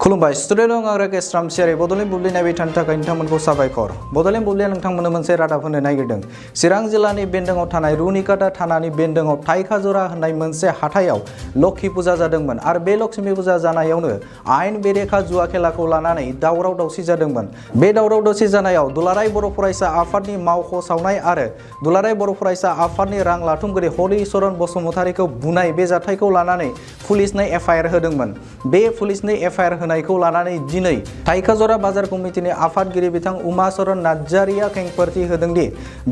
खुलुमबाय स्टुडिअ आं राकेश सियारि बड'लेण्ड बुब्लि नायबाय थानो थाखाय नोंथांमोनखौ साबायखर। बड'लेण्ड बुब्लिया नोंथांमोननो मोनसे रादाब होनो नागिरदों। चिरां जिल्लानि बेन्दोंआव थानाय रुनिकाटा थानानि बेन्दोंआव थाइखाजरा होननाय मोनसे हाथायाव लक्ष्मी पुजा जादोंमोन आरो बे लक्ष्मी पुजा जानायावनो आयेन बेरेखा जुवा खेलाखौ लानानै दावराव दावसि जादोंमोन। बे दावराव दावसि जानायाव दुलाराय बर' फरायसा आफादनि मावख' सावनाय आरो दुलाराय बर' फरायसा आफादनि रां लाथुमगिरि हलिचरन बसुमतारीखौ बुनाय बे जाथायखौ लानानै पुलिसनो एफआइआर होदोंमोन। बे पुलिसनो एफआइआर होनायखौ लानानै दिनै थाइखाजरा बाजार कमिटिनि आफादगिरि बिथां उमाचरन नार्जारिया खेंफोरथि होदोंदि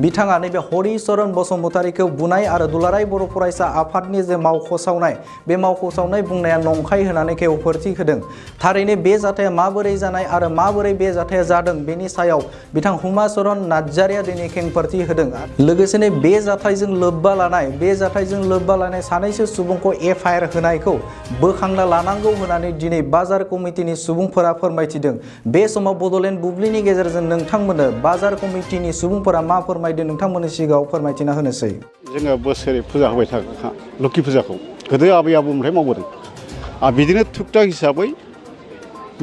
बिथाङा नैबे हलिचरन बसुमतारीखौ बुनाय आरो दुलाराय बर' फरायसा आफादनि जे मावख' सावनाय बे मावख' सावनाय बुंनाया नंखाय होनानै खेंफोरथि होदों। थारैनो बे जाथाया माबोरै जानाय आरो माबोरै बे जाथाया जादों बेनि सायाव बिथां उमाचरन नार्जारिया दिनै खेंफोरथि होदों। लोगोसेनो बे जाथायजों लोब्बा लानाय सानैसो सुबुंखौ एफआइआर होनायखौ बोखांना लानांगौ होननानै दिनै बाजार कमिटिनि सुबुंफोरा फोरमायथिदों। बे समाव बड'लेण्ड बुब्लिनि गेजेरजों नोंथांमोननो बाजार कमिटिनि सुबुंफोरा मा फोरमायदों नोंथांमोननि सिगाङाव फोरमायथिना होनोसै। जोङो बोसोरै फुजा होबाय थाखा लक्ष्मी फुजाखौ गोदो आबै आबौनिफ्राय मावबोदों आरो बिदिनो थुकथाक हिसाबै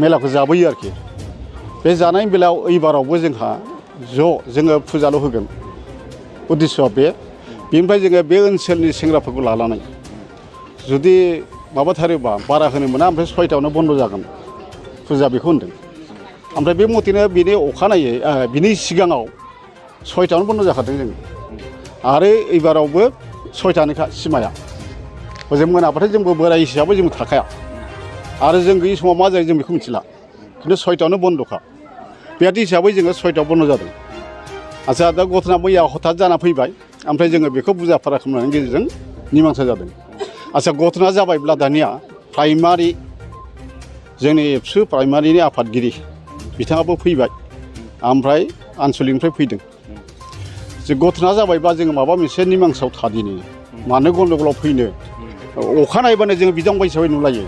मेलाखौ जाबोयो आरोखि। बे जानाय बेलायाव एबारावबो जोंहा जोङो फुजाल' होगोन उद्देश्यआ बेनिफ्राय जोङो बे ओनसोलनि सेंग्राफोरखौ लानानै जुदि माबाथारोबा बारा होनो मोना ओमफ्राय 6टायावनो बन्द' जागोन फुजा बेखौ होनदों। ओमफ्राय बे मथेनो बिनि अखानायै बिनि सिगाङाव 6टायावनो बन्द' जाखादों जों आरो एबारावबो 6टानोखा सिमाया ओजों मोनाबाथाय जोंबो बोराय हिसाबै जों थाखाया आरो जों गैयि समाव मा जायो जों बेखौ मिथिला खिन्थु 6टायावनो बन्द'खा बेबादि हिसाबै जोङो 6टायाव बन्द' जादों। आच्चा दा घटना मैया हथात जाना फैबाय ओमफ्राय जोङो बेखौ बुजा फारा खालामनायनि गेजेरजों निमांसा जादों। आच्चा घटना जाबायब्ला दानिया प्राइमारि जोंनि एबसु प्राइमारिनि आफादगिरि बिथाङाबो फैबाय ओमफ्राय आनसलिकनिफ्राय फैदों। जे घटना जाबायब्ला जोङो माबा मोनसे निमांसायाव थादिनि मानो गन्दगलाव फैनो अखा नायबानो जोङो बिदांबाय हिसाबै नुलायो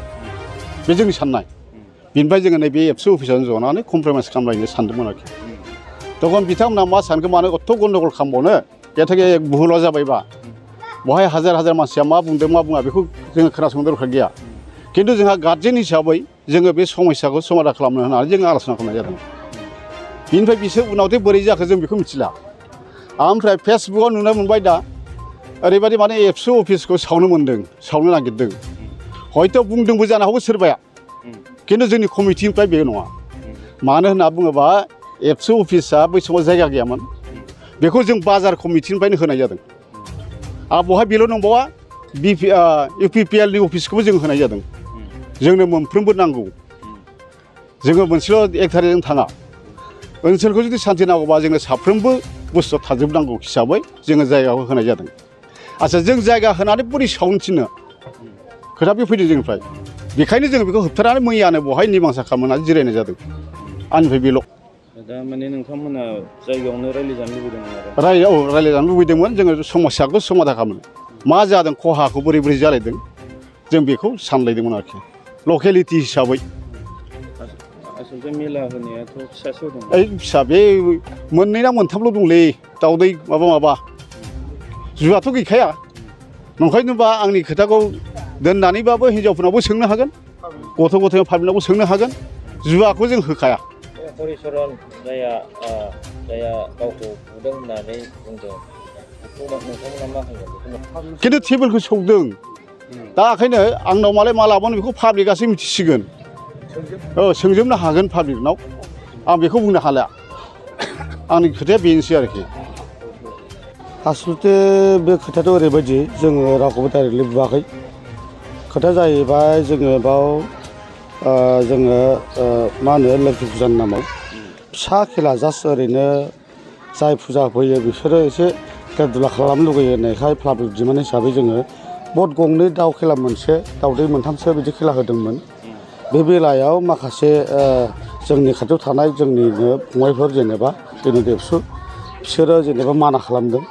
बे जोंनि साननाय। बिनिफ्राय जोङो नैबे एबसु अफिसावनो जनानै कमप्रमाइस खालामलायनो सानदोंमोन आरोखि। तखन बिथांमोना मा सानखो मानो एथ' गन्दगल खालामबावनो बेथागे भुला जाबायबा बहाय हाजार हाजार मानसिया मा बुंदों मा बुङा बेखौ जोङो खोनासंनो दरखार गैया। खिन्थु जोंहा गार्जेन हिसाबै जोङो बे समस्याखौ समाधान खालामनो होननानै जोङो आलोचना खालामनाय जादों। बिनिफ्राय बिसोर उनावदि बोरै जाखो जों बेखौ मिथिला। ओमफ्राय फेसबुकआव नुनो मोनबाय दा ओरैबायदि माने एबसु अफिसखौ सावनो नागिरदों हयथ' बुंदोंबो जानो हागौ सोरबाया खिन्थु जोंनि कमिटिनिफ्राय बे नङा। मानो होनना बुङोबा एबसु अफिसा बै समाव जायगा गैयामोन बेखौ जों बाजार कमिटिनिफ्रायनो होनाय जादों आरो बहाय बेल' नंबावा इउपिपिएलनि अफिसखौबो जों होनाय जादों। जोंनो मोनफ्रोमबो नांगौ जोङो मोनसेल' एकथारिजों थाङा ओनसोलखौ जुदि सान्थि नांगौबा जोङो साफ्रोमबो बुस्थुआ थाजोबनांगौ हिसाबै जोङो जायगाखौ होनाय जादों। आच्चा जों जायगा होनानै बोरै सावनो थिनो खोथा बे फैदों जोंनिफ्राय बेखायनो जोङो बेखौ होबथानानै मैयानो बहाय निमांसा खालामनानै जिरायनाय जादों आंनिफ्राय बेल'। दा माने नोंथांमोना जायगायावनो रायज्लायजानो लुबैदोंमोन आरो रायज्लायजानो लुबैदोंमोन जोङो समस्याखौ समाधान खालामनो मा जादों खहाखौ बोरै जालायदों जों बेखौ सानलायदोंमोन आरोखि लकेलिटि हिसाबै। आसलथे मेला होनायाथ' फिसासो दं फिसा बे मोननै ना मोनथामल' दंलै दाउदै माबा जुवाथ' गैखाया नंखायनोबा आंनि खोथाखौ दोननानैबाबो हिनजावफोरनावबो सोंनो हागोन गथ' फाब्लिनावबो सोंनो हागोन जुवाखौ जों होखाया। हलिचरन जाया गावखौ बुदों होननानै बुंदों नोंथांमोना मा होनो खिन्थु टेबोलखौ सौदों दा ओंखायनो आंनाव मालाय मा लाबोनो बेखौ पाब्लिकआसो मिथिसिगोन। सोंजोबनो हागोन पाब्लिकनाव आं बेखौ बुंनो हाला आंनि खोथाया बेनोसै आरोखि। आसलथे बे खोथायाथ' ओरैबायदि जोङो रावखौबो डाइरेक्टलि बुवाखै खोथाया जाहैबाय जोङो बाव जोङो मा होनो लक्ष्मी फुजानि नामाव फिसा खेला जास्ट ओरैनो जाय फुजा होफैयो बिसोरो एसे खेला खालामनो लुगैयो होननायखाय पाब्लिक डिमान्ड हिसाबै जोङो बट गंनै दाउ खेला मोनसे दाउदै मोनथामसो बिदि खेला होदोंमोन। बे बेलायाव माखासे जोंनि खाथियाव थानाय जोंनिनो फंबायफोर जेनेबा जोंनि देबसु बिसोरो जेनेबा माना खालामदों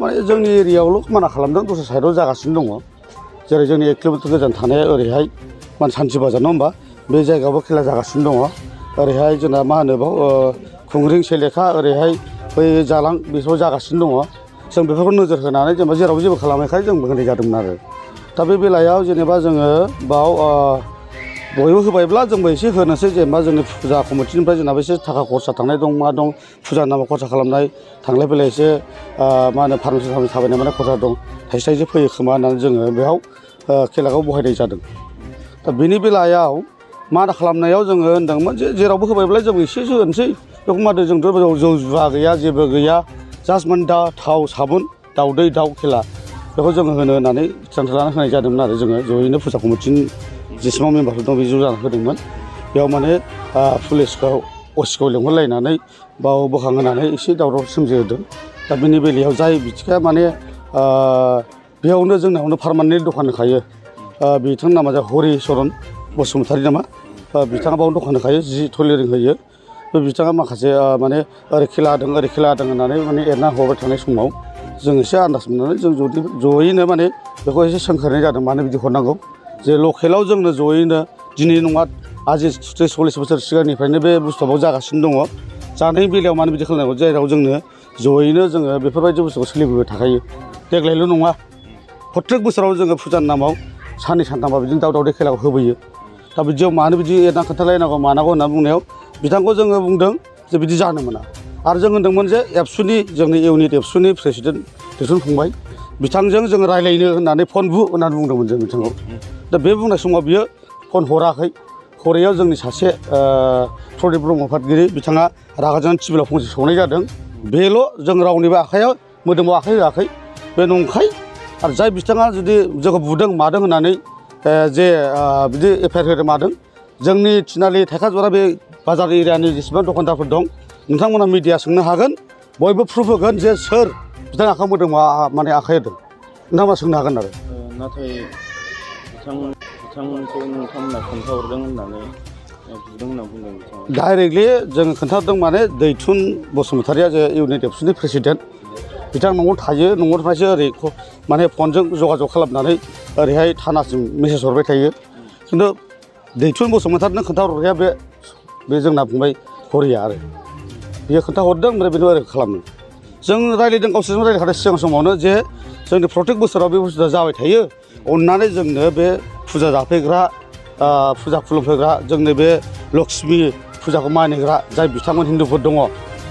माने जोंनि एरियायावल' माना खालामदों दस्रा साइडआव जागासिनो दङ। जेरै जोंनि 1 किल'मिटार गोजान थानाय ओरैहाय सान्थि बाजार नङा होमबा बे जायगायावबो खेला जागासिनो दङ। ओरैहाय जोंना मा होनो बाव खुंग्रिं सेलेखा ओरैहाय बै जालां बेफोराव जागासिनो दङ। जों बेफोरखौ नोजोर होनानै जेनेबा जेरावबो जेबो खालामैखाय जोंबो होनाय जादोंमोन आरो। दा बे बेलायाव जेनेबा जोङो बाव बयबो होबायब्ला जोंबो एसे होनोसै जेनेबा जोंनि फुजा कमिटिनिफ्राय जोंनाबो एसे थाखा खरसा थांनाय दं मा दं फुजानि नामाव खरसा खालामनाय थांलाय फैलाय एसे मा होनो फार्मासि थाबायनाय माने खरसा दं थाइसे थाइसे फैयो खोमा होननानै जोङो बेयाव खेलाखौ बहायनाय जादों। दा बेनि बेलायाव माना खालामनायाव जोङो होनदोंमोन जे जेरावबो होबायब्ला जों एसेसो होनोसै बेखौ मादो जोंथ' जौ जुवा गैया जेबो गैया जास्ट मोन दा थाव साबुन दाउदै दाउ खेला बेखौ जोङो होननानै थिरांथा लाना होनाय जादोंमोन आरो जोङो जयैनो फुजा कमिटिनि जेसेबां मेम्बारफोर दं बे ज' जाना होदोंमोन। बेयाव माने पुलिसखौ असिखौ लेंहरलायनानै बाव बोखांहोनानै एसे दावराव सोमजिहोदों। दा बेनि बेलायाव जाय बिथिङा माने बेयावनो जोंनावनो पारमानेन्ट दखान होखायो बिथांनि नामा जाबाय हरिचरन बसुमतारी नामा बिथाङा बावनो दखान होखायो जि टयलेरिं होयो। बे बिथाङा माखासे माने ओरै खेला होदों होननानै माने एरना हरबाय थानाय समाव जों एसे आन्दाज मोननानै जों जयैनो माने बेखौ एसे सोंखारनाय जादों मानो बिदि हरनांगौ जे लकेलाव जोंनो जयैनो दिनै नङा आजि 30-40 बोसोर सिगांनिफ्रायनो बे बुस्थुआव जागासिनो दङ। जानायनि बेलायाव मानो बिदि खालामनांगौ जेराव जोंनो जयैनो जोङो बेफोरबायदि बुस्थुखौ सोलिबोबाय थाखायो देग्लायल' नङा प्रत्येक बोसोराव जोङो फुजानि नामाव साननै सानथामबा बिदिनो दावदै खेलाखौ होबोयो। दा बिदियाव मानो बिदि एरना खोन्थालायनांगौ मानांगौ होनना बुंनायाव बिथांखौ जोङो बुंदों जे बिदि जानो मोना आरो जों होनदोंमोन जे एबसुनि जोंनि इउनिट एबसुनि प्रेसिडेन्ट दैथुन फंबाय बिथांजों जोङो रायज्लायनो होननानै फन बु होननानै बुंदोंमोन जों बिथांखौ। दा बे बुंनाय समाव बियो फन हराखै हरैयाव जोंनि सासे प्रदिप ब्रह्म आफादगिरि बिथाङा रागा जोंनानै टिभिआव फंसे सौनाय जादों। बेल' जों रावनिबो आखाइयाव मोदोमाव आखाइ होआखै बे नंखाय आरो जाय बिथाङा जुदि जोंखौ बुदों मादों होननानै जे बिदि एफआइआर होदों मादों जोंनि थिनालि थाइखाजरा बे बाजार एरियानि जेसेबां दखानदारफोर दं नोंथांमोना मिडिया सोंनो हागोन बयबो प्रुफ होगोन जे सोर बिथाङा आखाइ मोदोमाव माने आखाइ होदों नोंथांमोना सोंनो हागोन आरो। नाथाय बिथांमोनखौ नोंथांमोना खोन्थाहरदों होननानै बुदों होनना बुंदों बिथाङा। डाइरेक्टलि जोङो खोन्थाहरदों माने दैथुन बसुमतारीया जे इउनिट एबसुनि प्रेसिडेन्ट बिथां न'आव थायो न'निफ्रायसो ओरै माने फनजों जगाजग खालामनानै ओरैहाय थानासिम मेसेज हरबाय थायो खिन्थु दैथुन बसुमतारीनो खोन्थाहरग्राया बे जोंना फंबाय हरिया आरो बियो खोन्थाहरदों ओमफ्राय बेनो ओरै खालामो। जों रायज्लायदों गावसोरजों रायज्लायखादों सिगां समावनो जे जोंनि प्रत्येक बोसोराव बे बुस्थुआ जाबाय थायो अननानै जोंनो बे फुजा जाफैग्रा फुजा खुलुमफैग्रा जोंनि बे लक्ष्मि फुजाखौ मानिग्रा जाय बिथांमोन हिन्दुफोर दङ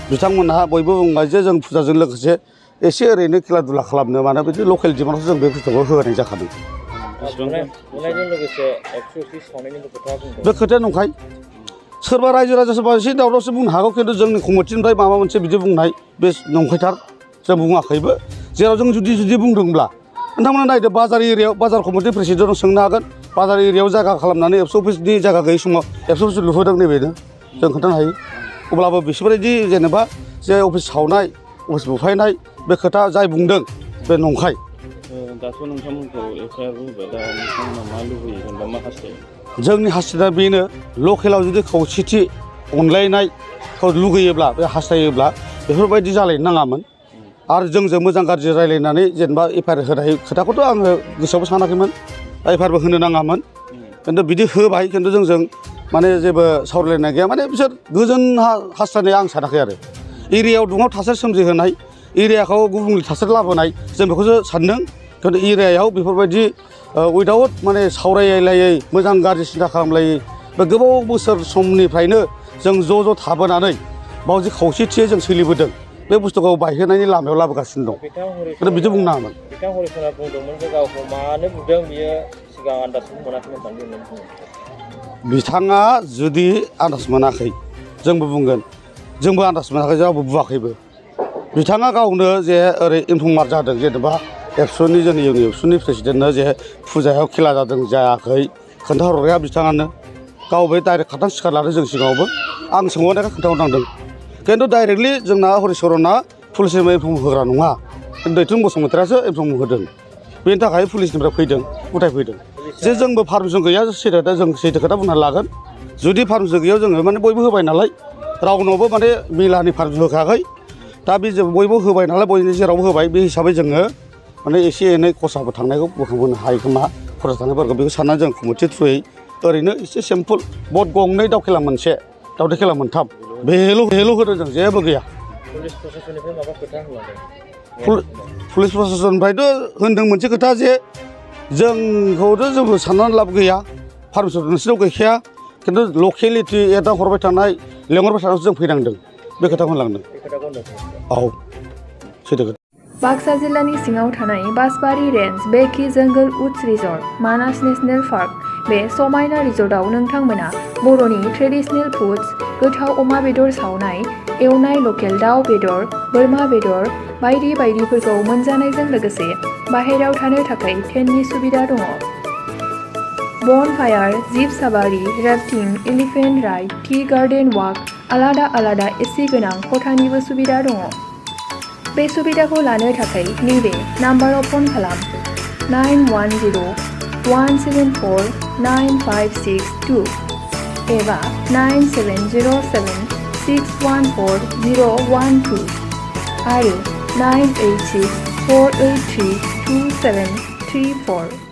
बिथांमोनहा बयबो बुंबाय जे जों फुजाजों लोगोसे एसे ओरैनो खेला दुला खालामनो मानो बिदि लकेल डिमान्डआवसो जों बे बुस्थुखौ होनाय जाखादों। बे खोथाया नंखाय सोरबा रायजो राजा सोरबा एसे दावरावसो बुंनो हागौ खिन्थु जोंनि कमिटिनिफ्राय माबा मोनसे बिदि बुंनाय बे नंखायथार जों बुङाखैबो जेराव जों जुदि बुंदोंब्ला नोंथांमोना नायदो बाजार एरियायाव बाजार कमिटि प्रेसिडेन्टआव सोंनो हागोन बाजार एरियायाव जायगा खालामनानै एबसु अफिसनि जायगा गैयै समाव एबसु अफिस लुहोदों नैबेनो जों खोन्थानो हायो अब्लाबो बिसोरबायदि जेनेबा जे अफिस सावनाय अफिस बुफायनाय बे खोथा जाय बुंदों बे नंखाय। दाथ' नोंथांमोनखौ एफआइआर होबाय दा नोंथांमोना मा लुबैयो जेनेबा मा हास्थायो? जोंनि हास्थायनाया बेनो लकेलाव जुदि खौसेथि अनलायनायखौ लुगैयोब्ला बे हास्थायोब्ला बेफोरबायदि जालायनो नाङामोन आरो जोंजों मोजां गाज्रि रायज्लायनानै जेनेबा एफआइआर होनाय खोथाखौथ' आङो गोसोआवबो सानाखैमोन एफआइआरबो होनो नाङामोन खिन्थु बिदि होबाय खिन्थु जोंजों माने जेबो सावरायलायनाय गैया माने बिसोर गोजोन हास्थायनाय आं सानाखै आरो एरियायाव दुङाव थासारि सोमजिहोनाय एरियाखौ गुबुंले थासारि लाबोनाय जों बेखौसो सानदों खिन्थु एरियायाव बेफोरबायदि उइदाउट माने सावरायलायै मोजां गाज्रि सिन्था खालामलायै बे गोबाव बोसोर समनिफ्रायनो जों ज' थाबोनानै बाव जे खौसेथियै जों सोलिबोदों बे बुस्थुखौ बायहोनायनि लामायाव लाबोगासिनो दं खिन्थु बिदि बुंनो नाङामोन। बिथां हरिचरना बुंदोंमोन जे गावखौ मानो बुदों बियो सिगां आन्दाजखौनो मोनाखैमोन होननानै बुंदों। बिथाङा जुदि आन्दाज मोनाखै जोंबो बुंगोन जोंबो आन्दाज मोनाखै रावबो बुवाखैबो बिथाङा गावनो जे ओरै इनफर्मार जादों जेनेबा एबसुनि जोंनि इउनिट एबसुनि प्रेसिडेन्टनो जे फुजायाव खेला जादों जायाखै खोन्थाहरग्राया बिथाङानो गाव बे डाइरेक्ट खाथां सिखार लादों जों सिगाङावबो आं सोंहरनायखाय खोन्थाहरनांदों खिन्थु डाइरेक्टलि जोंना हरिचरना पुलिसनिफ्राय इनफर्म होग्रा नङा खिन्थु दैथुन बसुमतारीयासो इनफर्म होदों बेनि थाखाय पुलिसनिफ्राय फैदों उथायफैदों जे जोंबो पारमिसन गैया सैथो जों सैथो खोथा बुंनानै लागोन जुदि पारमिसन गैया जोङो माने बयबो होबाय नालाय रावनावबो माने मेलानि पारमिसन होखायाखै दा बे जों बयबो होबाय नालाय बयनि जेरावबो होबाय बे हिसाबै जोङो माने एसे एनै खरसाबो थांनायखौ बोखांबोनो हायो खोमा खरसा थांनायफोरखौ बेखौ साननानै जों कमिटि थ्रुयै ओरैनो एसे सिम्पोल बट गंनै दाउ खेला मोनसे दावदै खेला मोनथाम बेल' होदों जों जेबो गैया। पुलिस प्रशासननिफ्राय माबा खोथा होलांदों पुलिस प्रशासननिफ्रायथ' होनदों मोनसे खोथा जे जोंखौथ' जेबो साननानै लाब गैया पारमिसन नोंसोरनाव गैखाया खिन्थु लकेलिटि एदा हरबाय थानाय लेंहरबाय थानायावसो जों फैनांदों बे खोथाखौ होनलांदों औ सैथो खोथा बाक्सा जिल्लानि सिङाव थानाय बासबारि रेन्ज बेकि जंगल उड्स रिजर्ट मानास नेशनेल पार्क बे समायना रिजर्टआव नोंथांमोना बर'नि ट्रेडिशनेल फुड्स गोथाव अमा बेदर सावनाय एवनाय लकेल दाउ बेदर बोरमा बेदर बायदि बायदिफोरखौ मोनजानायजों लोगोसे बाहेरायाव थानो थाखाय टेन्टनि सुबिदा दङ bonfire jeep safari rafting elephant ride tea garden walk आलादा आलादा एसि गोनां खथानिबो सुबिदा दङ बे सुबिदाखौ लानो थाखाय नैबे नाम्बाराव फन खालाम 9104974956 एबा 9707614012 आरो 98648327334